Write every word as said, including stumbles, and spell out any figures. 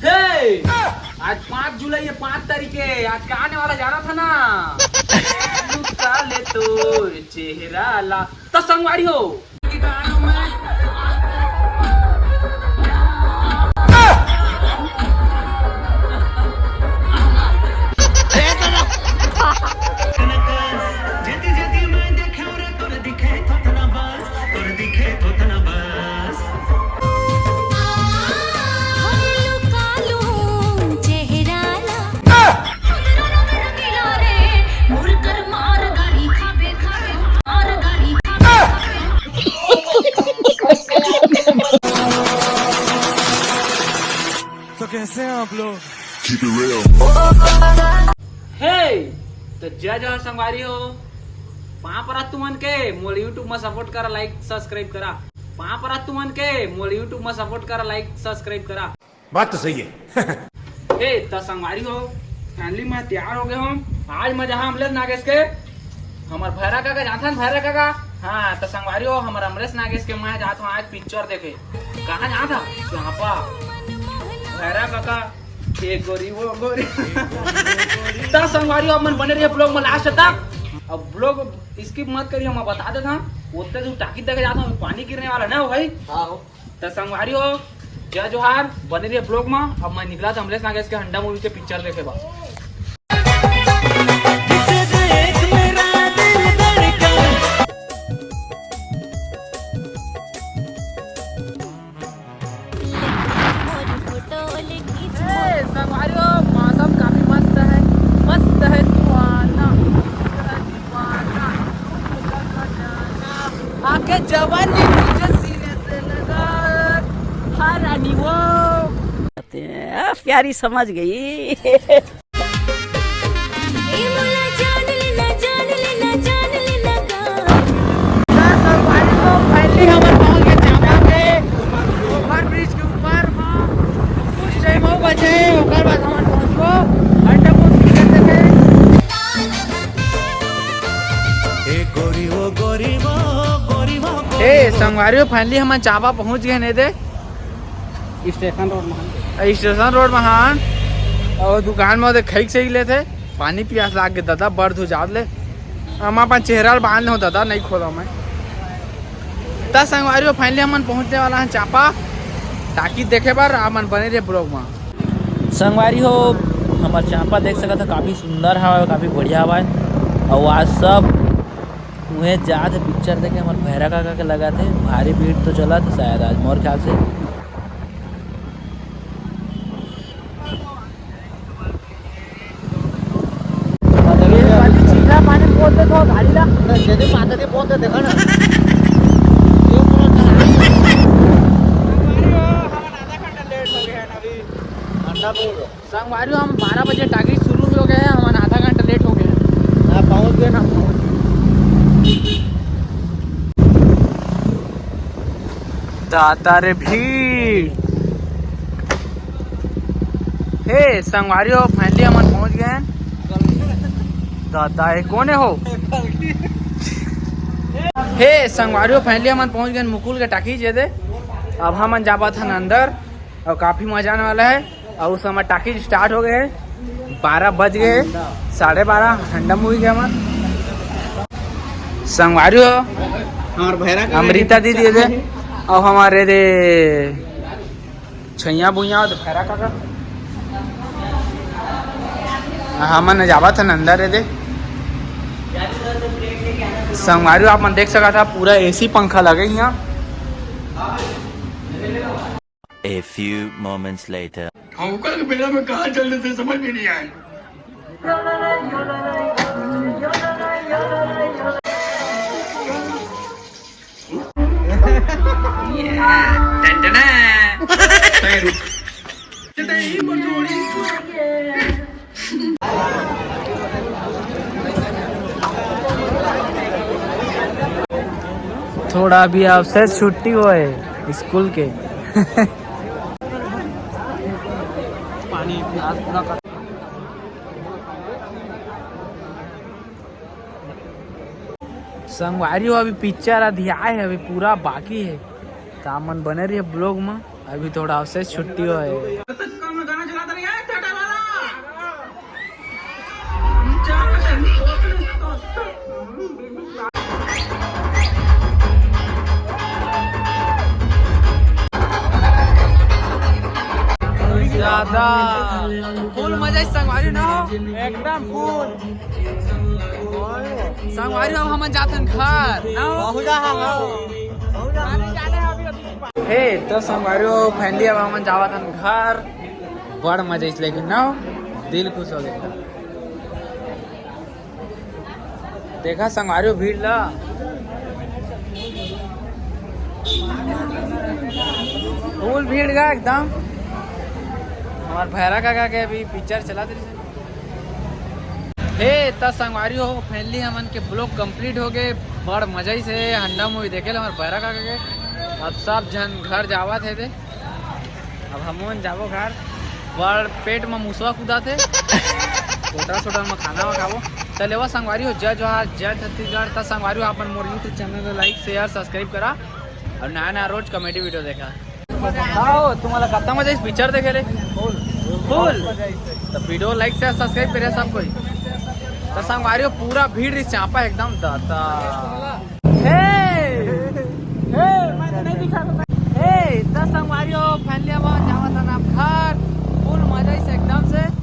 हे, आज पाँच जुलाई है, पाँच तारीख है, आज का आने वाला जाना था ना। लुका ले तोर चेहरा ला, तो संगवारी हो। तो कैसे हैं आप लोग? हे, तो जय जोहार संगवारी हो। पाँव परत तुमन के, मोला YouTube में सपोर्ट करा, लाइक सब्सक्राइब करा। पाँव परत तुमन के, मोला YouTube में सपोर्ट करा, लाइक सब्सक्राइब करा। बात तो सही है। हे, त संगवारी हो, फाइनली मैं तैयार हो गए हूँ। आज मैं जहाँ अमलेश नागेश के, हमार भैरा काका जाथन, भैरा काका। हाँ, त संगवारी हो, हमार अमलेश नागेश के मैं जात हूँ आज पिक्चर देखे। कहाँ जात था? चांपा। भैरा काका, एक गोरी वो गोरी। त संगवारी हो, अपन बने रहिए ब्लॉग में लास्ट तक। अब ब्लॉग स्किप मत करिए, मैं बता देता हूँ। ओते दूर टाकी देखे जाता हूँ, पानी गिरने वाला ना हो भाई। हाँ हो। त संगवारी हो, जय जोहार, बने रहिए ब्लॉग में। अब मैं निकला था अमलेश नागेश के हंडा मूवी के पिक्चर देखे बा। ए, संगवारी हो, मौसम काफी मस्त है, मस्त है सुहाना, इश्क है दीवाना, तुम लगा जाना। आके जवानी मुझे सीने से लगा, हाँ रानी वो। प्यारी समझ गई। ए मोला जान लेना, जान लेना, जान लेना गा। तो संगवारी हो, finally हमन पहुंच गए चांपा के ओवर ब्रिज के ऊपर। कुछ टाइम हो बचे, ओकर बाद हमन पहुंचबो अंडा बोट टिकट देखे। ए गोरी वो गोरी वो, गोरी वो गोरी ए वो। संगवारी हो, finally हमन चांपा पहुंच गए ने दे। स्टेशन रोड महान। स्टेशन रोड महान। और दुकान में ओदे खई के सही लेथे। पानी पियास लाग गे दादा, बड़ धुजात ले। हम अपन चेहरा ल बांध लेहूं दादा, नहीं खोला मैं। त संगवारी हो, finally हमन पहुंचने वाला हैं चांपा टाकी देखे बर। आप मन बने रहे ब्लॉग में। संगवारी हो, हमर चांपा देख सकत हो, काफी सुंदर हवा, काफी बढ़िया हवा। और आज सब उहें जात हे पिक्चर देखे, हमर भैरा काका के लगा थे भारी भीड़ तो चला थे शायद आज मोर ख्याल से। ये वाली चीला पानी पोत दे तो गाड़ी ला। अरे, जल्दी माता दी पोत दे, देखा ना। ये पूरा चला। हमारे वो, हमारा आधा घंटा लेट हो गया ना अभी। घंटा बोल रहा। संगवारी हो, हम बारह बजे टाकी शुरू हो गए हैं, हमारा आधा घंटा लेट हो गया है। हाँ, पहुँच गए ना, पहुँच गए। दाता रे भीड़। हे संगवारी हो, finally हमन पहुँच गए हैं। दाता, ये कौन है हो? हे संगवारी हो, finally हमन पहुँच गए हैं मुकुल के टाकी जे दे। अब हमन जाबत हन अंदर। और काफी मजा आने वाला है। और उस समय टाकीज स्टार्ट हो गए हैं, बारह बज गए हैं, साढ़े बारह, हंडा मूवी के हमार संगवारी हो, हमार भैरा का अमृता दीदी दे, और हमारे दे छैया बुइया और भैरा काका। हमन जाबत हन अंदर रे दे। संगवारी हो, आप मन देख सकत हा, पूरा एसी पंखा लगे यहाँ। A few moments later. हम कल के बेरा में कहाँ चल रहे थे, समझ में नहीं आया। टन टना। तय रुक। थोड़ा अभी आपसे छुट्टी हुआ है स्कूल के। पानी प्यास पूरा कर। संगवारी हो, अभी पिक्चर अधिया है, अभी पूरा बाकी है। आप मन बने रहिए vlog में, अभी थोड़ा अवशेष छुट्टी होए। ज्यादा full मजा है संगवारी ना हो। एकदम full। संगवारी, अब हमन जाथन घर ना हो। हे तो संगवारी, finally अब हमन जावत हन घर। बड़ मजा इस लेकिन ना हो, दिल खुश हो गया। देखा संगवारी हो भीड़ ला, full भीड़ गा एकदम। हमार भैरा काका के अभी पिक्चर चलत रही। हे त संगवारी हो, finally हमन के vlog complete हो गए। बड़ मजा ही से हंडा movie देखे ले हमार भैरा काका के। अब सब झन घर जावत हे दे। अब हमन जाबो घर, बड़ पेट म मुसवा कूदाथे। होटल सोटल म खाना वाना खाबो। त लेवा संगवारी हो, जय जोहार, जय छत्तीसगढ़। त संगवारी हो, अपन मोर YouTube channel ला like, share, subscribe करा और नया नया रोज comedy video देखा। आओ, तुम्हाला कत्ता मजा इस पिक्चर देखे ले? Full। त video like, share, subscribe करे सब कोई। त संगवारी हो, पूरा भीड़ रिस चापा एकदम दाता। हे! हे, मैं तो नहीं दिखा सकता। हे, त संगवारी हो, finally अब जावत हन अब घर। Full मजा इस एकदम से।